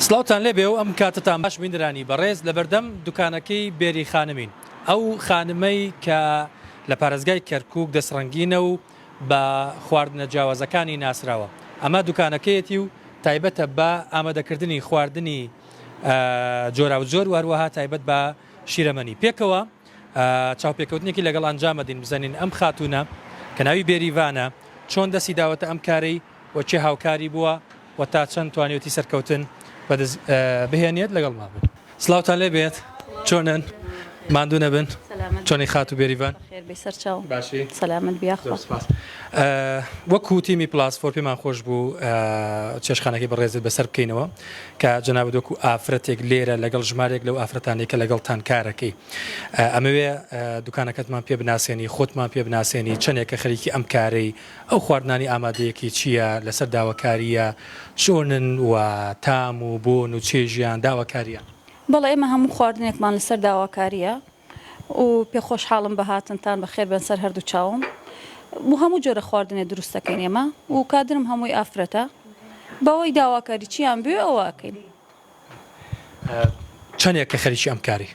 سڵاوتان لێبێ و ئەم کاتەتان باش بینەرانی بەڕێز لەبەردەم دوکانەکەی بێری خانمین ئەو خانمەی کە لە پارێزگای کەرکوک دەستڕەنگینە و بە خواردنە جیاوازەکانی ناسراوە ئەمە دوکانەکەیەتی و تایبەتە بە ئامادەکردنی خواردنی جۆراوجۆر و هەروەها تایبەت بە شیرەمەنی پێکەوە چاوپێکەوتنێکی لەگەڵ ئەنجامەدین بزانین ئەم خاتوونە کە ناوی بێریڤانە چۆن دەستی داوەتە ئەم کارەی و کێ هاوکاری بووە و تا چەند توانیوتی سەرکەوتن بەدەست بهێنێت لەگەڵمان بن. سڵاوتان لێ بێت چۆنن ماندوو نەبن چۆنی خاتوو بێریڤان؟ باشی سەلامەت بی یاخوا. زۆر سوپاس. وەکو تیمی پلاس فۆر پێمان خۆش بوو چێشتخانەکەی بەڕێزت بەسەر بکەینەوە کە جەنابت وەکو ئافرەتێک لێرە لەگەڵ ژمارێک لەو ئافرەتانەی کە لەگەڵتان کارەکەی ئەمەوێ دوکانەکەتمان پێ بناسێنی خۆتمان پێ بناسێنی چەندێکە خەریکی ئەم کارەی ئەو خواردنانی ئامادەیەکی چییە لەسەر داواکارییە چۆنن و تام و بۆن و چێژیان داواکارییە؟ بەڵێ ئێمە هەموو خواردنێکمان لەسەر داواکارییە و پێ خۆشحاڵم بە هاتنتان بەخێر بێن سەر هەردوو چاوم و هەموو جۆرە خواردنێ دروست دەکەین ئێمە و کادرم هەمووی ئافرەتە بەوەی داواکاری چیان بوێ ئەوە ئەکەین. چەنێکە خەریکی ئەم کارەی؟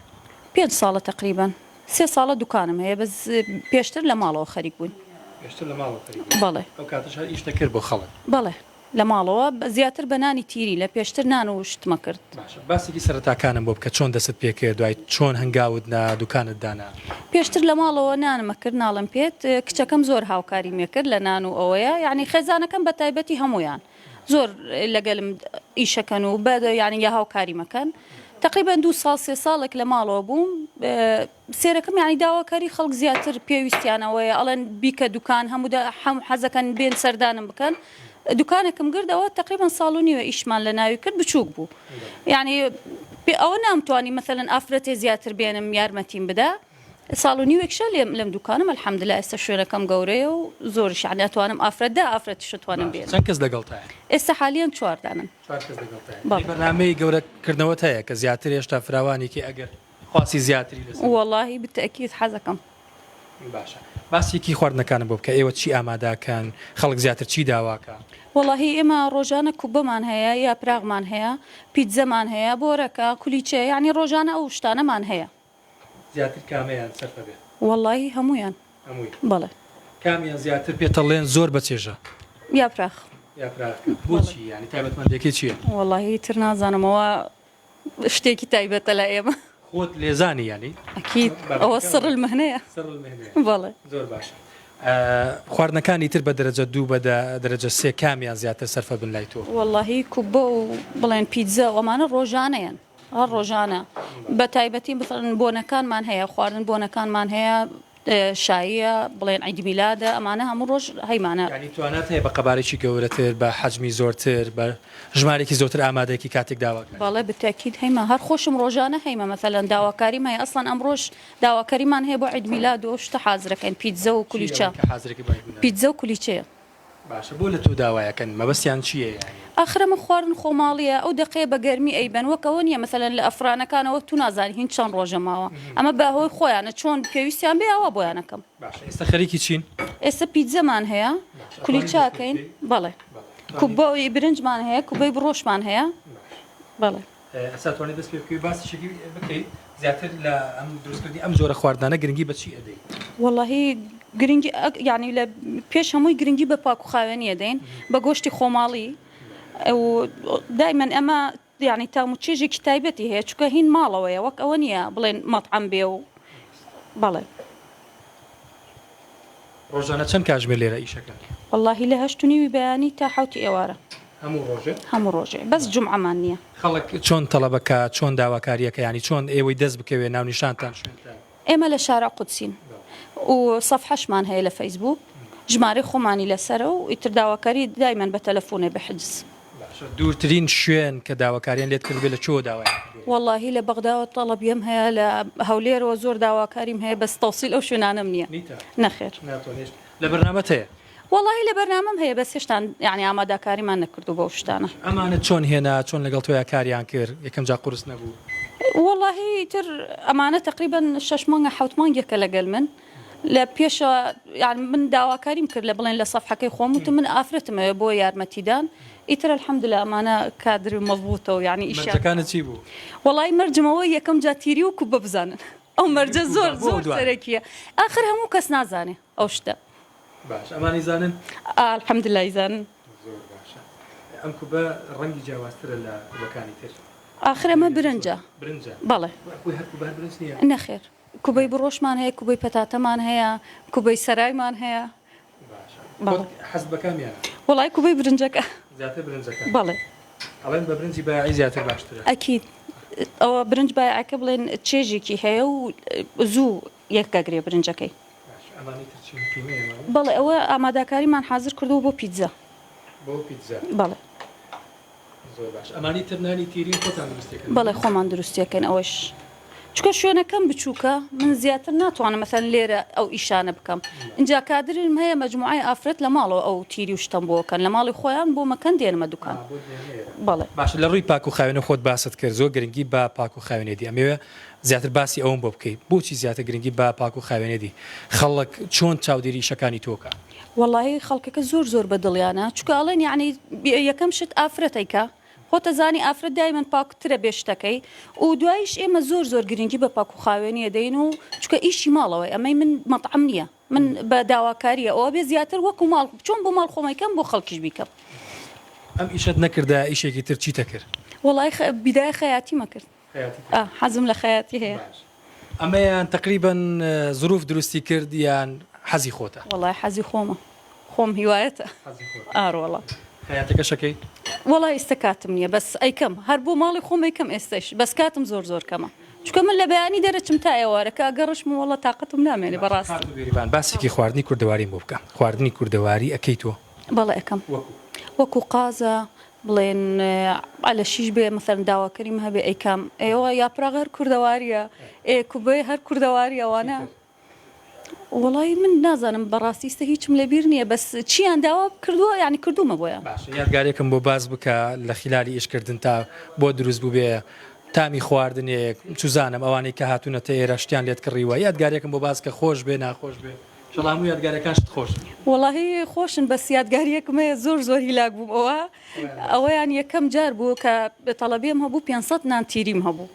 پێنج ساڵە تەقریبەن. سێ ساڵە دوکانم هەیە بەس پێشتر لە ماڵەوە خەریک بووین. پێشتر لە ماڵەوە خەریک بووی؟ بەڵێ. ئەو کاتەش هەر ئیشت دەکرد بۆ خەڵک؟ بەڵێ لە ماڵەوە زیاتر بە نانی تیری لە پێشتر نان و شتمە کرد. باشە باسێکی سەرەتاکانم بۆ بکە چۆن دەستت پێ کرد دوای چۆن هەنگاوت نا دوکانت دانا؟ پێشتر لە ماڵەوە نانمە کرد ناڵێم پێت کچەکەم زۆر هاوکاریم ئەکرد لە نان و ئەوەیە یانی خێزانەکەم بە تایبەتی هەموویان زۆر لەگەلم ئیشەکەن و بە یانی یا هاوکاریم ئەکەن تەقریبەن دوو ساڵ سێ ساڵێک لە ماڵەوە بووم سێرەکەم یانی داواکاری خەڵک زیاتر پێویستیان ئەوەیە ئەڵێن بیکە دوکان هەموو هەموو حەزەکەن بێن سەردانم بکەن دوکانێکم گردەوە تقریبا ساڵ و نیوە ئیشمان لە ناوی کرد بچووک بوو یعنی ئەوە نامتوانی مەسەلەن ئافرەتێ زیاتر بێنم یارمەتیم بدا ساڵ و نیوێکشە لێم لەم دوکانم الحمدللە ئێستا شوێنەکەم گەورەیە و زۆریش یعنی ئەتوانم ئافرەت دە ئافرەتیش ئەتوانم بێنم. چەند کەس لەگەڵتایە؟ ئێستا حالیەن چوار دانەن. چوار کەس لەگەڵتایە. بەڵێ. بەرنامەی گەورە کردنەوەت هەیە کە زیاتر هێشتا فراوانی کەی ئەگەر خواستی زیاتری لەسەر بێت؟ وەڵاهی بتەئکید حەزەکەم. باشە باسێکی خواردنەکانم بۆ بکە ئێوە چی ئامادەکەن خەڵک زیاتر چی داواکا؟ وەڵاهی ئێمە ڕۆژانە کوبەمان هەیە یاپراغمان هەیە پیتزەمان هەیە بۆرەکە کولیچە یعنی ڕۆژانە ئەو شتانەمان هەیە. زیاتر کامەیان سەرفە بێ؟ وەڵاهی هەموویان. هەمووی. بەڵێ. کامیان زیاتر پێتەڵێن زۆر بەچێژە؟ یاپراخ. یاپراخ بۆچی یانی تایبەتمەندیەکەی چیە؟ وەڵاهی ئیتر نازانم ئەوە شتێکی تایبەتە لای ئێمە. خۆت لێزانی یانی؟ ئەکید ئەوە سڕ المهنەیە. سڕ المهنەیە. بەڵێ. زۆر باشە خواردنەکانی تر بە دەرەجە دوو بە دەرەجە سێ کامیان زیاتر سەرفە بن لای تۆ؟ وەڵاهی کوبە و بڵێن پیتزا و ئەمانە ڕۆژانەیەن. هەر ڕۆژانە بە تایبەتی بڵێن بۆنەکانمان هەیە خواردن بۆنەکانمان هەیە شاییە بڵێن عید میلادە ئەمانە هەموو ڕۆژ هەیمانە. یانی توانات هەیە بە قەبارەیەکی گەورەتر بە حەجمی زۆرتر بە ژمارەیەکی زۆرتر ئامادەکی کاتێک داواکاری؟ بەڵێ بتەکید هەیمە هەر خۆشم ڕۆژانە هەیمە مەسەلەن داواکاریم هەیە ئەسڵەن ئەمڕۆش داواکەریمان هەیە بۆ عید میلاد و ئەو شتە حازرەکەین پیتزە و چی کولیچە ئەوەی کە حازرەکەی بۆ عید میلاد؟ پیتزە و کولیچەیە. باشە بۆ لە تۆ داوایەکەن مەبەستیان چیە یانی؟ ئاخر ئەمە خواردن خۆماڵیە ئەو دەقەیە بە گەرمی ئەیبەن وەک ئەوە نیە مەسەلەن لە ئەفرانەکانەوە تو نازانی هین چەند ڕۆژە ماوە ئەمە بە هۆی خۆیانە چۆن پێویستیان بێ ئاوا بۆیان ئەکەم. باشە ئێستا خەریکی چین؟ ئێستا پیتزەمان هەیە کولیچە ئەکەین بەڵێ کوبەی برنجمان هەیە کوبەی بڕۆشمان هەیە بەڵێ. ئێستا توانی دەست پێ بکەی باسیشێکی بکەی زیاتر لە ئەم دروستکردنی ئەم جۆرە خواردنانە گرنگی بە چی ئەدەی؟ وەڵاهی گرنگی یانی لە پێش هەمووی گرنگی بە پاک و خاوێنی ئەدەین بە گۆشتی خۆماڵی و دایمەن ئەمە یانی تام و چێژێکی تایبەتی هەیە چونکە هین ماڵەوەیە وەک ئەوە نییە بڵێن مەتعەم بێ و بەڵێ. ڕۆژانە چەند کاژمێر لێرە ئیشەکەن؟ وەڵاهی لە هەشت و نیوی بەیانی تا حەوتی ئێوارە. هەموو ڕۆژێ؟ هەموو ڕۆژێ بەس جومعەمان نییە. خەڵک چۆن تەڵەبەکا چۆن داواکاریەکە یانی چۆن ئێوەی دەست بکەوێ ناونیشانتان شوێنتان؟ ئێمە لە شارع قودسین و سەفحەشمان هەیە لە فەیسبووک ژمارەی خۆمانی لەسەرە و ئیتر داواکاری دایمەن بە تەلەفونێ بە حجز. باشە دوورترین شوێن کە داواکاریان لێت کردبێ لە کوێوە داوایان کردووە؟ وەڵاهی لە بەغداوە تەڵەبیەم هەیە لە هەولێرەوە زۆر داواکاریم هەیە بەس تەوسیل ئەو شوێنانەم نییە نیتە؟ نەخێر. ناتوانیش لە بەرنامەت هەیە؟ وەڵاهی لە بەرنامەم هەیە بەس هێشتان یانی ئاماداکاریمان نەکردوو بەو شتانە. ئەمانەت چۆن هێنا چۆن لەگەڵ تۆیا کاریان کرد یەکەم جار قورس نەبوو؟ وەڵاهی ئیتر ئەمانە تەقریبەن شەش مانگە حەوت مانگێکە لەگەل من لە پێشەوە یان من داواکاریم کرد لە بڵێن لە سەفحەکەی خۆم وتم من ئافرەتم ئەوێ بۆ یارمەتیدان. ئیتر الحمدللە ئەمانە کادر مەزبوتە و یانی ئیشیان. مەرجەکانت چی بوو؟ وەڵایی مەرجم ئەوەی یەکەم جا تیری و کوبە بزانن ئەو مەرجە زۆر زۆر سەرەکیە ئاخر هەموو کەس نازانێ ئەو شتە. باش ئەمان ئیزانن؟ ئا الحمدللە ئیزانن. زۆر باشە ئەم کوبە ڕەنگی جیاوازترە لە کوبەکانی تر. ئاخر ئەمە برنجە. برنجە؟ بەڵێ. خۆی هەر کوبە هەر برنج نییە؟ نەخێر کوبەی بڕۆشمان هەیە کوبەی پەتاتەمان هەیە کوبەی سەرایمان هەیە. باشە بەڵێ حەزت بە کامیانە؟ وەڵای کوبەی برنجەکە. زیاتر برنجەکە؟ بەڵێ. ئەڵێن بە برنجی بایەعی زیاتر باشترە. ئەکید ئەوە برنج بایەعەکە بڵێن چێژێکی هەیە و زوو یەک ئەگرێ برنجەکەی. باشە ئەمانەی تر چین قیمەیە ئەمانە؟ بەڵێ ئەوە ئاماداکاریمان حازر کردووە بۆ پیتزا. بۆ پیتزا؟ بەڵێ. زۆر باش ئەمانی تر نانی تیرین خۆتان دروستیەکەن؟ بەڵێ خۆمان دروستیەکەین ئەوەش چونکە شوێنەکەم بچووکە من زیاتر ناتوانم مەسەلەن لێرە ئەو ئیشانە بکەم ئینجا کادرم هەیە مەجموعەی ئافرەت لە ماڵەوە ئەو تیری و شتەم بۆ کەن لە ماڵی خۆیان بۆ مەکەن دێنمە دوکان بەڵێ. باشە لە ڕووی پاک و خاوێنە خۆت باست کرد زۆر گرنگی بە پاک و خاوێنێ دی ئەمەوێ زیاتر باسی ئەوەم بۆ بکەی بۆچی زیاتر گرنگی بە پاک و خاوێنێ دی خەڵک چۆن چاودێری ئیشەکانی تۆ کا؟ وەڵایی خەڵکەکە زۆر زۆر بە دڵیانە چونکە ئەڵێن یەعنی یەکەم شت ئافرەت ئەیکا خۆت ئەزانی ئافرەت دایمەن پاکترە بێ شتەکەی و دواییش ئێمە زۆر زۆر گرنگی بە پاک و خاوێنی ئەدەین و چونکە ئیشی ماڵەوەی ئەمەی من مەتعەم نییە من بە داواکاریە ئەوە بێ زیاتر وەکو ماڵ چۆن بۆ ماڵ خۆم ئەیکەم بۆ خەڵکیش بیکەم. ئەم ئیشەت نەکردایە ئیشێکی تر چیتە کرد؟ وەڵایی بیدایە خەیاتیمە کرد. ئا حەزم لە خەیاتی هەیە. باش ئەمەیان تەقریبەن زروف دروستی کرد یان حەزی خۆتە؟ وەڵای حەزی خۆمە خۆم هیوایەتە حەزی خۆتە. ئاروەڵا. خەیاتەکەش ئەکەی؟ وەڵا ئیستە کاتم نیە بەس ئەیکەم هەر بۆ ماڵی خۆم ئەیکەم ئێستەش بەس کاتم زۆر زۆر کەمە چونکە من لە بەیانی دەرەچم تا ئێوارە کە ئەگەڕشم وەڵا تاقەتم نامێنێ باشە بەڕاستی. خاتوو بێریڤان باسێکی خواردنی کوردەواریم بۆ بکە خواردنی کوردەواری ئەکەی تۆ؟ بەڵێ ئەکەم. وەکو؟ وەکو قازە بڵێن عەلەشیش بێ مەسەلەن داواکەریم هەبێ ئەیکەم ئێوە یاپراغ هەر کوردەواریە ئێ کوبەی هەر کوردەواریە وانە وەڵی من نازانم بەڕاستی ئیستا هیچم لەبیر نییە بەس چیان داوا کردووە یعنی کردومە بۆیان. باشە یادگارێکم بۆ باس بکە لە خیلالی ئیشکردن تا بۆ دروست بووبێ تامی خواردنێک چوزانم ئەوانەی کە هاتوونەتە ئێرە شتیان لێت کڕیوە یادگارێکم بۆ باس کە خۆش بێ ناخۆش بێ. ئیشەڵا هەموو یادگاریەکان شت خۆشن. وەڵاهی خۆشن بەس یادگاریەکم هەیە زۆر زۆر هیلاک بووم ئەوە ئەوەیان یەکەم جار بوو کە تەڵەبیم هەبوو 500 نان تیریم هەبوو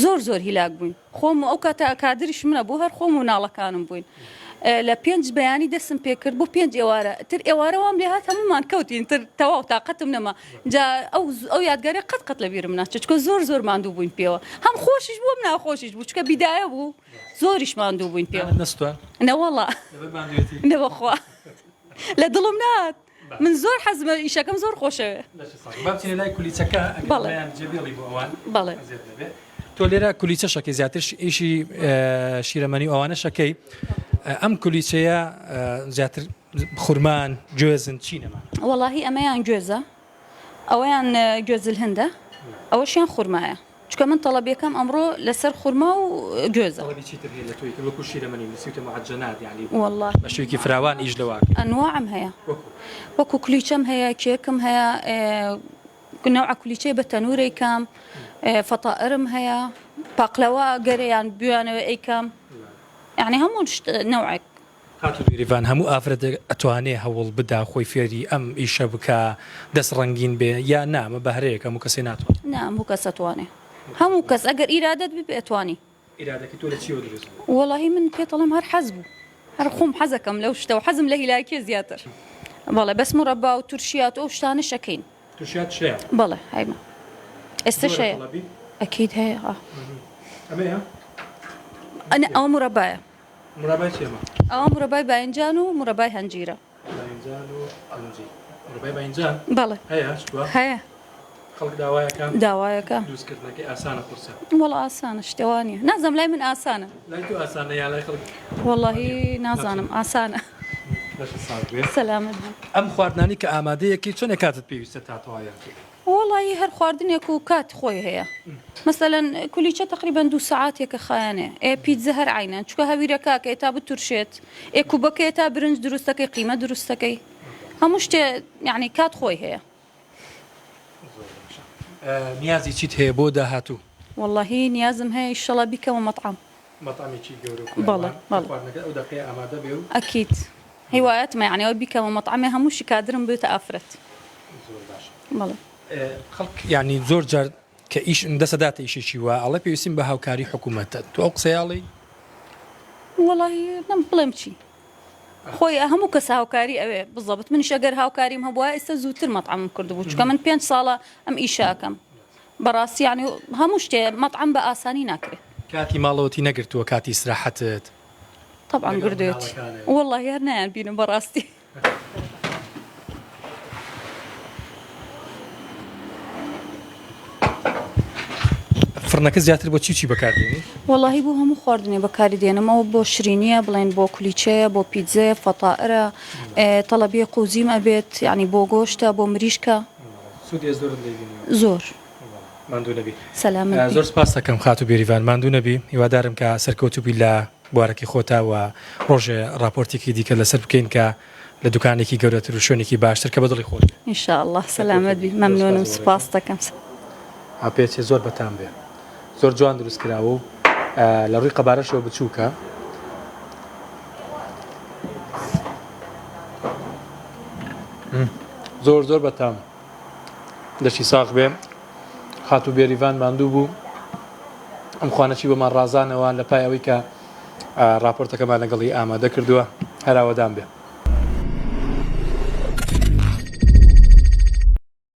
زۆر زۆر هیلاک بووین خۆم و ئەو کاتە کادریش منە بوو هەر خۆم و ناڵەکانم بووین لە پێنج بەیانی دەسم پێکرد بۆ پێنج ئێوارە تر ئێوارە وام لێ هات هەمومان کەوتین تر تەواو تاقەتم نەما جا ئەو ئەو یادگارە قەت قەت لە بیرم ناچێت چکە زۆر زۆر ماندوو بووین پێوە هەم خۆشیش بووم ناخۆشیش بوو چکە بیدایە بوو زۆریش ماندوو بووین پێوە. نانت نەسوتان؟ نەوەڵا. لەبەر ماندوێتی؟ نەبەخوا لە دڵم نات. من زۆر حەزمە ئیشەکەم زۆر خۆشەوێ. لەشت ساغ. با بچینە لای کولیچەکە ئەگەر بەڵێ. ئەمەیان جێ بێڵی بۆ ئەوان بەڵێ. ئەزیەت نەبێ. تۆ لێرە کولیچە شەکەی زیاتر ئیشی شیرەمەنی و ئەوانە شەکەی ئەم کولیچەیە زیاتر خورمان گوێزن چین ئەمانە؟ وەڵاهی ئەمەیان گوێزە ئەوەیان گوێزلهندە ئەوەشیان خورمایە. چونکە من تەڵەبیەکەم ئەمڕۆ لەسەر خورما و گوێزە. تەڵەبی چیتر هەیە لە تۆی تر وەکو شیرەمەنی نوسیوتە معجنات یانی وەڵا بە شێوەیەکی فراوان ئیش لەوە ئەکەی. ئەنواعم هەیە وەکو؟ وەکو کولیچەم هەیە کێکم هەیە نەوعە کولیچەی بە تەنور ئەیکەم فەتائرم هەیە پاقلەوە گەر یان بیانەوێ ئەیکەم یانی هەموو شت نەوعێک. خاتوو بێریڤان هەموو ئافرەتێک ئەتوانێ هەوڵ بدا خۆی فێری ئەم ئیشە بکا دەست ڕەنگین بێ یا نا ئەمە بەهرەیەکە هەموو کەسێ ناتوانێ؟ نا هەموو کەس ئەتوانێ هەموو کەس ئەگەر ئیرادەت ببێ ئەتوانی. ئیرادەکەی تۆ لە چیەوە دروست بوو؟ وەڵاهی من پێت ئەڵێم هەر حەز بوو هەر خۆم حەزەکەم لەو شتە و حەزم لە هیلاکیە زیاتر بەڵێ بەس مورەبا و تورشیات و ئەو شتانەش ئەکەین. تورشیات هەیە؟ بەڵێ هەیمە ئێستەش زۆرە هەیە. تەڵەبی؟ ئەکید هەیە ئا. ئەمەیە؟ نا ئەوە مورەبایە. مرابای چیە ئەمە؟ ئەوە مرەبای باینجان و مرەبای هەنجیرە. باینجان و هەنجیر. مرەبای باینجان؟ بەڵێ. هەیە شتوە؟ هەیە. خەڵک داوایەکە؟ داوایەکە. دروستکردنەکەی ئاسانە قورسە؟ وەڵا ئاسانە شتێ وا نییە. نازانم لای من ئاسانە. لای تۆ ئاسانە یا لای خەڵک؟ وەڵاهی نازانم ئاسانە. لەشت ساغ بێ. سەلامەت بی. ئەم خواردنانەی کە ئامادەیەکەی چەندێک کاتت پێویستە تا تەواویان بکەی؟ وەڵایی هەر خواردنێک و کات خۆی هەیە مەسەلەن کولیچە تەقریبەن دوو سەعاتێکە خایەنێ ئێ پیتزە هەر عەینەن چونکە هەویرەکە ئەکەی تا بتورشێت ئێ کوبەکەیە تا برنج دروستەکەی قیمە دروستەکەی هەموو شتێ یعنی کات خۆی هەیە. زۆر باشە نیازی چیت هەیە بۆ داهاتوو؟ وەڵاهی نیازم هەیە ئیشەڵا بیکەمە مەتعەم. مەتعەمێکی گەورە و بەڵێ فراوان کە بەڵێ. خواردنەکەت ئەو دەقەیە ئامادە بێ و. ئەکید هیوایەتمە یانی ئەوە بیکەمە مەتعەمێ هەمووشی کادرم بێتە ئافرەت. زۆر باشە. بەڵێ. خەڵک یانی زۆر جار کە ئیش دەسەداتە ئیشێکی وا ئەڵێ پێویستیم بە هاوکاری حکوومەتە تۆ ئەو قسەیە ئەڵێی؟ وەڵاهی نەم بڵێم چی خۆی هەموو کەس هاوکاری ئەوێ بزەبت منیش ئەگەر هاوکاریم هەبووە ئێستا زووتر مەتعەمم کردبوو چونکە من پێنج ساڵە ئەم ئیشە ئەکەم بەڕاستی یانی هەموو شتێ مەتعەم بە ئاسانی ناکرێ. کاتی ماڵەوەتی نەگرتووە کاتی ئیسراحەتت؟ تەبعەن گردوویەتی وەڵاهی هەر نایان بینم بەڕاستی. فڕنەکە زیاتر بۆ چی چی بەکاردێنی؟ وەڵاهی بۆ هەموو خواردنێ بەکاری دێنم ئەوە بۆ شرینیە بڵێن بۆ کولیچەیە بۆ پیتزەیە فەتائرە تەڵەبیە قوزیم ئەبێت یانی بۆ گۆشتە بۆ مریشکە. سوودێ زۆرت لێ بینیوە؟ زۆر. ماندوو نەبی. سەلامەت بی. زۆر سپاست دەکەم خاتوو بێریڤان ماندوو نەبی هیوادارم کە سەرکەوتوو بی لە بوارەکەی خۆتا و ڕۆژێ ڕاپۆرتێکی دیکە لەسەر بکەین کە لە دوکانێکی گەورەتر و شوێنێکی باشتر کە بە دڵی خۆت بێ. ان شاء اللە سەلامەت بی مەمنونم سوپاست دەکەم. پێچێ زۆر بەتام بێ. زۆر جوان دروست کراوە و لە ڕووی قەبارەشەوە بچووکە. زۆر زۆر بەتام. دەشی ساغ بێ خاتوو بێریڤان ماندوو بوو ئەم خوانەچی بۆمان ڕازانەوە لە پای ئەوەی کە راپۆرتەکەمان لەگەڵی ئامادە کردووە هەراوەدان بێ.